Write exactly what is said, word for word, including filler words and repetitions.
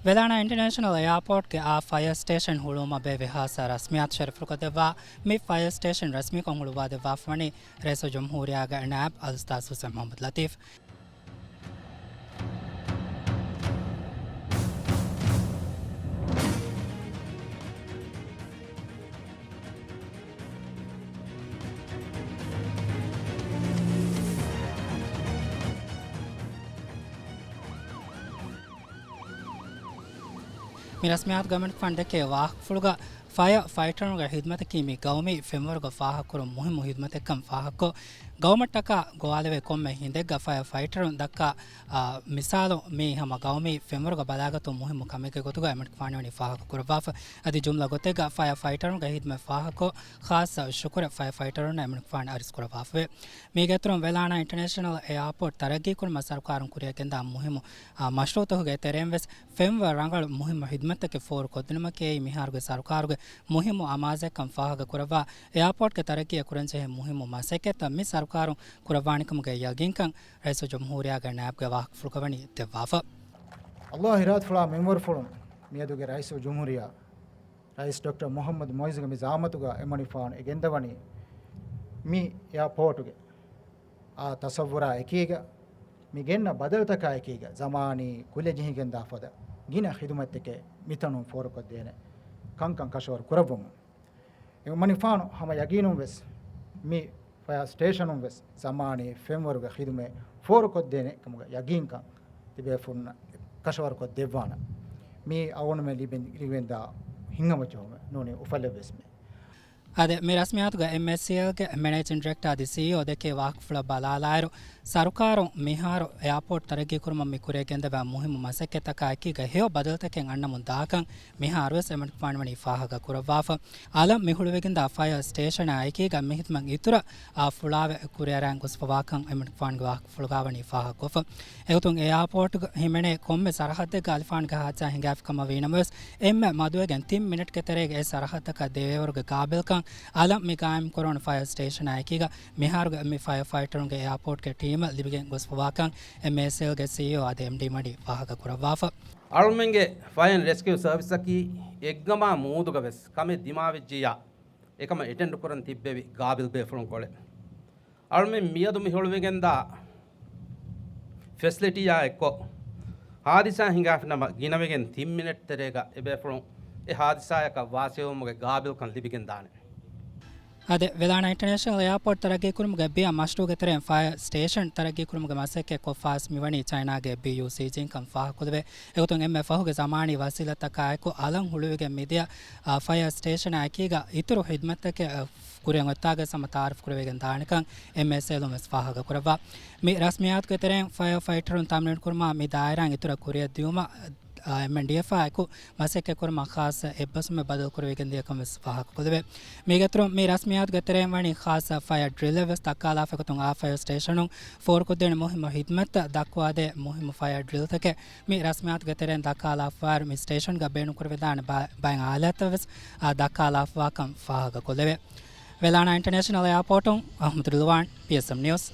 ވެލާނާ އިންޓަރނޭޝަނަލް އެއާޕޯޓްގެ އާ ފަޔަރ ސްޓޭޝަން ހުޅުވުމަށް ބޭއްވި ޚާއްޞަ ރަސްމިއްޔާތު ޝަރަފުކޮށްދެއްވާ، މި ފަޔަރ ސްޓޭޝަން ރަސްމީކޮށް ހުޅުވާދެއްވާފަވަނީ ރައީސުލްޖުމްހޫރިއްޔާގެ ނާއިބް އަލްއުސްތާޛު ޙުސެން މުޙައްމަދު ލަތީފް. މި ރަސްމިއްޔާތުގައި އެމަނިކުފާނު ދެއްކޭ ވާހަކަފުޅުގަ، ފަޔަރ ފައިޓަރުންގެ ޚިދުމަތަކީ މި ގައުމީ ފެންވަރުގަ ފާހަގަކުރުން މުހިއްމު ޚިދުމަތެއްކަން ފާހަގަކޮށް، ގައުމަށްޓަކާ ގޮވާލެވޭ ކޮންމެ ހިނދެއްގަ ފަޔަރ ފައިޓަރުން ދައްކާ، އާ، މިސާލު މީ ހަމަ ގައުމީ ފެންވަރުގަ ބަލާގަތުން މުހިއްމު ކަމެއްގެ ގޮތުގަ އެމަނިކުފާނު ވަނީ ފާހަގަކުރައްވާފަ. އަދި ޖުމްލަ ގޮތެއްގަ ފަޔަރ ފައިޓަރުންގެ ޚިދުމަތް ފާހަގަކޮށް، ޚާއްޞަ ޝުކުރެއް ފަޔަރ ފައިޓަރުންނަށް އެމަނިކުފާނު އަރިސްކުރައްވާފަވޭ. މީގެއިތުރުން ވެލާނާ އިންޓަރނޭޝަނަލް އެއާޕޯޓް ތަރައްގީކުރުމަށް ސަރުކާރުން ކުރިއަށް ގެންދާ މުހިއްމު، އާ، މަޝްރޫއުތަކުގެ ތެރެއިން ވެސް ފެންވަރު ރަނގަޅު މުހިއްމު ޚިދުމަތްތަކެއް ފޯރުކޮށްދިނުމަކީ މިހާރުގެ ސަރުކާރުގެ މުހިއްމު އަމާޒެއްކަން ފާހަގަކުރައްވާ، އެއާޕޯޓްގެ ތަރައްގީއަށް ކުރަންޖެހޭ މުހިއްމު މަސައްކަތްތައް މި ސަރުކާރުން ކުރައްވާނެކަމުގެ ޔަގީންކަން ރައީސުލްޖުމްހޫރިއްޔާގެ ނާއިބްގެ ވާހަކަފުޅުގަ ވަނީ ދެއްވާފަ. އައްލާހު އިރާދަފުޅާ މިންވަރުފުޅުން މިއަދުގެ ރައީސުލްޖުމްހޫރިއްޔާ ރައީސް ޑޮކްޓަރ މުޙައްމަދު މުޢިއްޒުގެ މި ޒަޢާމަތުގަ އެމަނިކުފާނު އެ ގެންދަވަނީ މި އެއާޕޯޓުގެ އާ ތަޞައްވުރާ އެކީގަ، މި ގެންނަ ބަދަލުތަކާ އެކީގަ، ޒަމާނީ ކުލަ ޖެހިގެންދާ ފަދަ ގިނަ ޚިދުމަތްތަކެއް މިތަނުން ފޯރުކޮށްދޭނެ ކަންކަން ކަށަވަރު ކުރައްވަމުން. އެމަނިކުފާނު ހަމަ ޔަގީނުން ވެސް މި ފަޔަރ ސްޓޭޝަނުން ވެސް ޒަމާނީ ފެންވަރުގެ ޚިދުމަތް ފޯރުކޮށްދޭނެ ކަމުގެ ޔަގީންކަން ތިބޭފުޅުންނަށް ކަށަވަރުކޮށްދެއްވާނަން. މީ އަޅުގަނޑުމެން ލިބެން، ލިބެންދާ ހިތްހަމަޖެހުމެއް ނޫނީ އުފަލެއްވެސްމެ. އާދެ، މި ރަސްމިއްޔާތުގަ އެމްއޭސީއެލްގެ މެނޭޖިން ޑިރެކްޓާ އަދި ސީއީއޯ ދެކޭ ވާހަކަފުޅަށް ބަލާލާއިރު، ސަރުކާރުން މިހާރު އެއާޕޯޓް ތަރައްގީކުރުމަށް މި ކުރިއަށް ގެންދަވާ މުހިއްމު މަސައްކަތްތަކާ އެކީގަ ހެޔޮ ބަދަލުތަކެއް އަންނަމުން ދާކަން މިހާރުވެސް އެމަނިކުފާނު ވަނީ ފާހަގަ ކުރައްވާފަ. އަލަށް މި ހުޅުވިގެންދާ ފަޔަރ ސްޓޭޝަނާ އެކީގަ މި ހިދުމަތް އިތުރަށް އާ ފުޅާވެ ކުރިއަރައިން ގޮސްފަވާކަން އެމަނިކުފާނުގެ ވާހަކަފުޅުގަ ވަނީ ފާހަގަކޮށްފަ. އެގޮތުން އެއާޕޯޓްގަ ހިމެނޭ ކޮންމެ ސަރަހައްދެއްގަ އަލިފާނުގެ ހާދިސާ ހިނގާފި ކަމަށް ވީނަމަވެސް، އެންމެ މަދުވެގެން ތިން މިނެޓްގެ ތެރޭގަ އެ ސަރަހައްދަކަށް ދެވޭވަރުގެ ގާބިލްކަން އަލަށް މި ގާއިމް ކުރެވުނު ފަޔަރ ސްޓޭޝަނާ އެކީގަ މިހާރުގެ މި ފަޔަރ ފައިޓަރުންގެ އެއާޕޯޓްގެ ޓީމަށް ލިބިގެން ގޮސްފަވާކަން އެމްއޭސީއެލްގެ ސީއީއޯ އަދި އެމްޑީ މަޑީ ފާހަގަ ކުރައްވާފަ. އަޅުމެންގެ ފަޔަރ އެންޑް ރެސްކިއު ސަރވިސަކީ އެއްގަމާ މޫދުގަ ވެސް ކަމެއް ދިމާވެއްޖިއްޔާ، އެކަމަށް އެޓެންޑް ކުރަން ތިއްބެވި ގާބިލް ބޭފުޅުން ކޮޅެއް. އަޅުމެން މިއަދު މި ހުޅުވިގެންދާ ފެސިލިޓީއާ އެއްކޮށް، ހާދިސާ ހިނގާފިނަމަ ގިނަވެގެން ތިން މިނެޓް ތެރޭގަ އެބޭފުޅުން އެ ހާދިސާޔަކަށް ވާސިލުވުމުގެ ގާބިލްކަން ލިބިގެންދާނެ. އާދެ، ވެލާނާ އިންޓަރނޭޝަނަލް އެއާޕޯޓް ތަރައްގީކުރުމުގެ ބިޔަ މަޝްރޫއުގެ ތެރެއިން ފަޔަރ ސްޓޭޝަން ތަރައްގީކުރުމުގެ މަސައްކަތް ކޮށްފަސް މިވަނީ ޗައިނާގެ ބީޔޫސީޖީން ކަން ފާހަގަކޮށްލެވޭ. އެގޮތުން އެންމެ ފަހުގެ ޒަމާނީ ވަސީލަތްތަކާއެކު އަލަށް ހުޅުވިގެން މިދިޔަ، އާ، ފަޔަރ ސްޓޭޝަނާ އެކީގަ އިތުރު ޚިދުމަތްތަކެއް، އާ، ކުރިއަށް އޮތްތާގަ ސަމަ ތައާރަފް ކުރެވިގެން ދާނެކަން އެމްއޭސީއެލުން ވެސް ފާހަގަ ކުރައްވާ. މި ރަސްމިއްޔާތުގެ ތެރެއިން ފަޔަރ ފައިޓަރުން ތަމްރީނު ކުރުމާ މި ދާއިރާއިން އިތުރަށް ކުރިއަށް ދިއުމަށް، އާ، އެމްއެންޑީއެފްއާ އެކު މަސައްކަތް ކުރުމަށް ޚާއްޞަ އެއްބަސްވުމެއް ބަދަލު ކުރެވިގެން ދިޔަ ކަމަށް ވެސް ފާހަގަ ކުރެވޭ. މީގެއިތުރުން މި ރަސްމިއްޔާތުގެ ތެރެއިން ވަނީ ޚާއްޞަ ފަޔަރ ޑްރިލްއެއް ވެސް ދައްކާލާފަ. އެގޮތުން އާ ފަޔަރ ސްޓޭޝަނުން ފޯރުކޮށްދޭނެ މުހިއްމު ޚިދުމަތްތައް ދައްކުވާދޭ މުހިއްމު ފަޔަރ ޑްރިލްތަކެއް މި ރަސްމިއްޔާތުގެ ތެރެއިން ދައްކާލާފައިވާއިރު މި ސްޓޭޝަންގަ ބޭނުންކުރެވިދާނެ ބަ-، ބައެއް އާލާތްތައް ވެސް، އާ، ދައްކާލާފަވާކަން ފާހަގަކޮށްލެވޭ. ވެލާނާ އިންޓަރނޭޝަނަލް އެއާޕޯޓުން އަޙްމަދު ރިލްވާން، ޕީއެސްއެމް ނިއުސް.